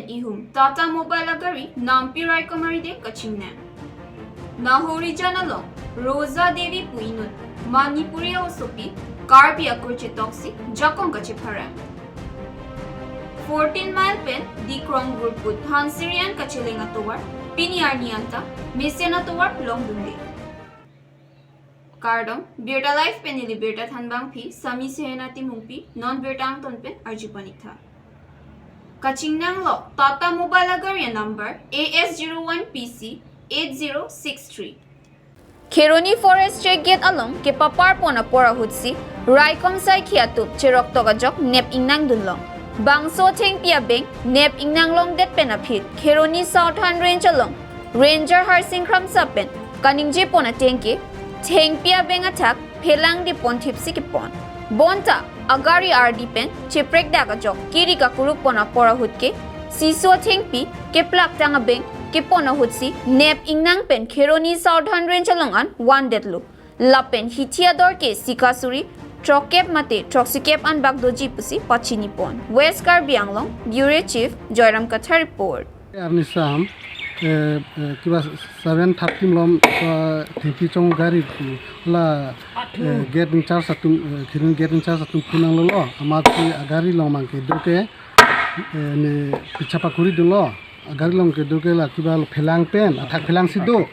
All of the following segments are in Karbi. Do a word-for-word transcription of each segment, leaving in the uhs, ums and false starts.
ihum Tata Mobile agari Nampi Raikom arideng kachingnang. Lahorijan along Rosa Devi pu inut Manipuri aosopi Karbi akur chetoksi jakong kachepharang. Fourteen mile pen Dikrong Gurput Hansiri an kacheleng atovar pini arni anta mesen atovar longdunde. Kardom, Birta Live pen neli birta thanbangpi Sami Sehena Timungpi, non birta angton pen arjupanik tha. Kachingnanglo Tata Mobile agari number A S zero one P C eight zero six three. Kheroni Forest Check Gate along kepapar pon apor ahutsi Raikom saikhi atum cheroktok ajok nep ingnangdunlong. Bangso thengpi abeng nep ingnanglongdet pen aphi Kheroni Southern Range along Ranger Harsing Kramsa pen kaningje pon ateng ke thengpi abeng athak phelangde pon thipsi kepon. Bonta agari ardi pen cheprekdak ajok kiri kakuruk pon apor ahut ke siso thengpi keplak tang abeng kepon ahutsi nep ingnang pen Kheroni Southern Range along an vandetlo. Lapen hithi ador ke sikasuri throkkep mate throksikep an bak doji pusi pachini pon. West Karbi Anglong Bureau Chief Joyram Kathar report. Arni sam, eh, eh, kiba seven thirty malom, eh, thengpi chong gari pu la, eh, gate in charge atum, eh, Kheroni gate in charge atum phunanglo lo, amatsi agari along abang kedo ke, eh, ne pichapa kuri dunlo, agari along kedo ke la kiba lo phelang pen, athak phelangsi do,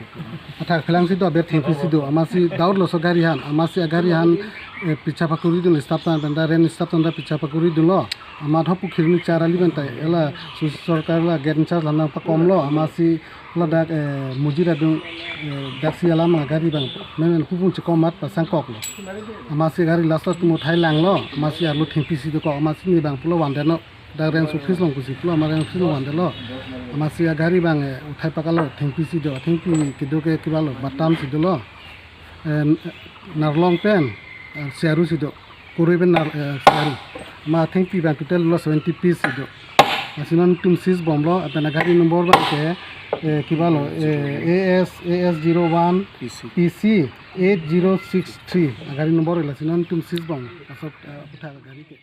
athak phelangsi do, aber thengpisi do, amatsi doubt lo so gari han, amatsi agari han, eh, pichapa kuri dun staff tan pen da ren staff tan da pichapa kuri dunlo. Amat hopu Kheroni char ali pen ta ela su sorkar la gate in charge la nangpakomlo, amatsi ladak, eh, mujira dung, eh, daksi alam agari abang memen hupung chekom amat pasangkoklo. Amatsi gari last atum uthai langlo, amatsi arlo thengpisi dokok, amatsi ne abang pulo vandetlo, dak range office along pusi pulo, amat range office along vandetlo. Amatsi agari abang, eh, uthai pakalo, thengpisi do, thengpi kedo ke kiba lo, batam si dolo. Eh, Narlong pen, eh, Siaru si do. Kurui pen nar, eh, Siaru. Amat thengpi abang total lo seventy piece si do. Lasi non itum seize bomlo, lapen agari number abang ke, eh, kiba lo, eh, A S, A S zero one P C eight zero six three. Agari number lasi non itum seize bom. Asok, eh, aputhak agari ke.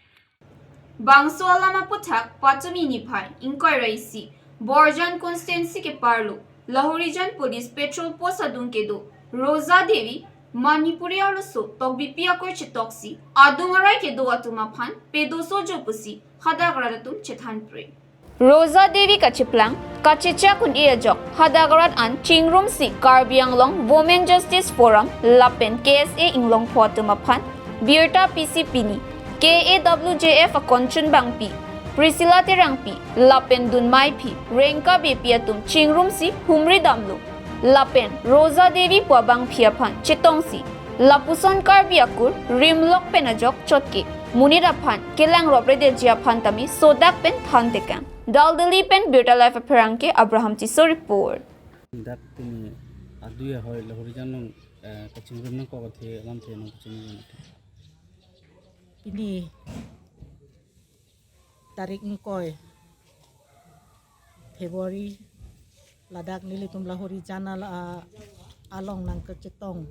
Bangso alam aputhak Pachumi niphai ingkoi ra isi Borjan constituency keparlo Lahorijan Police Patrol Post adung kedo Rosa Devi Manipuri arloso tokbipi akur chetoksi adung arai kedo atum aphan pedoso jo pusi hadak rat atum chethanpre. Rosa Devi kacheplang kachechak un-e ajok hadak rat an chingrumsi Karbi Anglong Women Justice Forum lapen K S A Inglongpho atum aphan birta pisi pini K A W J F akonchun bangpi Priscilla Terangpi lapen dunmaiphi Rengka Beypi atum chingrumsi humri damlo. Lapen Rosa Devi pu abangpi aphan chetongsi lapuson Karbi akur rimlok pen ajok chotke monit aphan kelang ropredetji aphan tame sodak pen thantekang. Daldali pen Birta Live apherangke Abraham Tisso report. Dak pini adui ahoi Lahorijan along, eh, kachingrum nangkok athe alamthe nangkachingrum athe. Pini tarik ingkoi February ladak nelitum Lahorijan al-, a-, along nangkachetong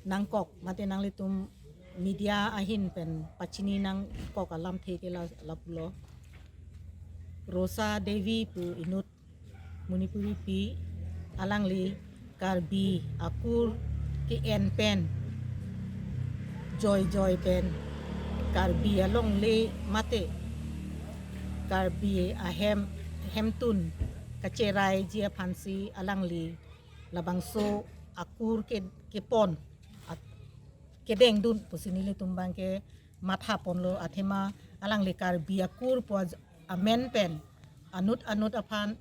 nangkok mate nanglitum media ahin pen pachini nangkok alamthe ke la, lapulo. Rosa Devi pu inut Manipuri pi, alangli Karbi akur ke-en pen, joijoi pen, Karbi alongle mate Karbi ahem, hemtun kacheraiji aphansi alangli labangso akur ke, kepon at-, kedengdun pusi nelitum abangke mathaponlo, athema alangli Karbi akur pu aj-, amen pen anut anut aphan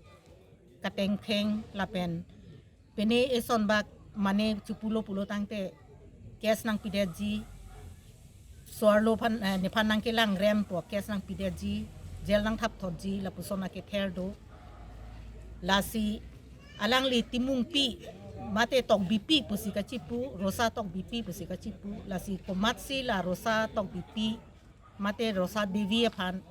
katengpheng lapen pene eson bak mane chepulo pulo tangte case nangpidetji, so-arlo aphan, eh, nephan nangkelangrem pu case nangpidetji, jail nangthapthotji, lapuson akether do. Lasi alangli Timungpi mate Tokbipi pusi kachipu, Rosa Tokbipi pusi kachipu, lasi komatsi la Rosa Tokbipi mate Rosa Devi aphan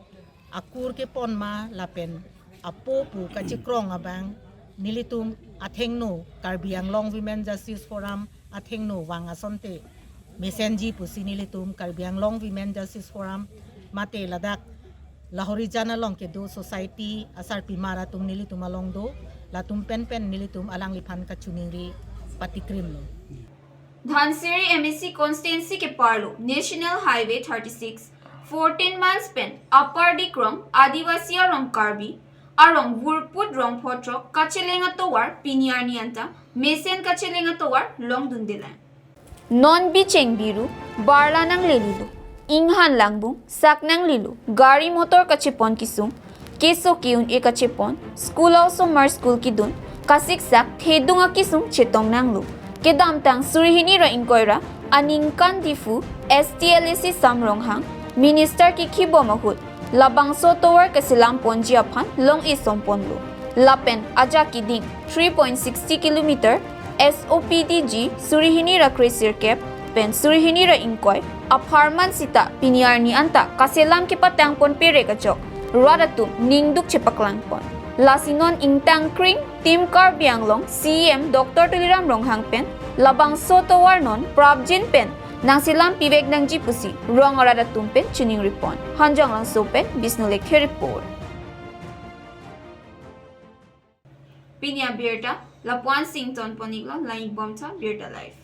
akur kepon ma lapen apo pu kachikrong abang nelitum athengno Karbi Anglong Women Justice Forum athengno vang asonte mesenji pusi nelitum Karbi Anglong Women Justice Forum mate ladak Lahorijan along kedo society asarpimar atum nelitum along do, latum pen pen nelitum alangliphan kachiningri patikrimlo. Dhansiri M A C constituency keparlo National Highway thirty-six, fourteen miles pen Upper Dikrong, Adivasi arong Karbi arong Vurput rong photrok kacheleng atovar pini arni anta mesen kacheleng atovar longdundelang. Non bicheng biru barla nanglelilo, inghan langbung sak nanglelo, gari motor kachepon kesung, keso ke-un-e kachepon, school osomar school kedun, kasiksak thedung akesung chetong nanglo. Kedamtang suri hini ra ingkoi ra aningkan Diphu S T L A C Sam Ronghang Minister kekhibom ahut labangso tovar kaselam ponji aphan long-e somponlo. Lapen ajak keding three point sixty kilometer S O P D G suri hini ra kre sirkep pen suri hini ra ingkoi apharman sita pini arni anta kaselam kepatang pon perek ajok rat atum ningduk chepaklang pon. Lasi non ingtang kring Team Karbi Anglong C E M Doctor Tuliram Ronghang pen labangso tovar non prapjin pen nangselam pivek nangji pusi rong arat atum pen chiningri pon. Hanjanglangso pen Bisnu Lekthe report. Pini abirta lapu-an si ington pon-iklo, lang-ik bomtha Birta Live.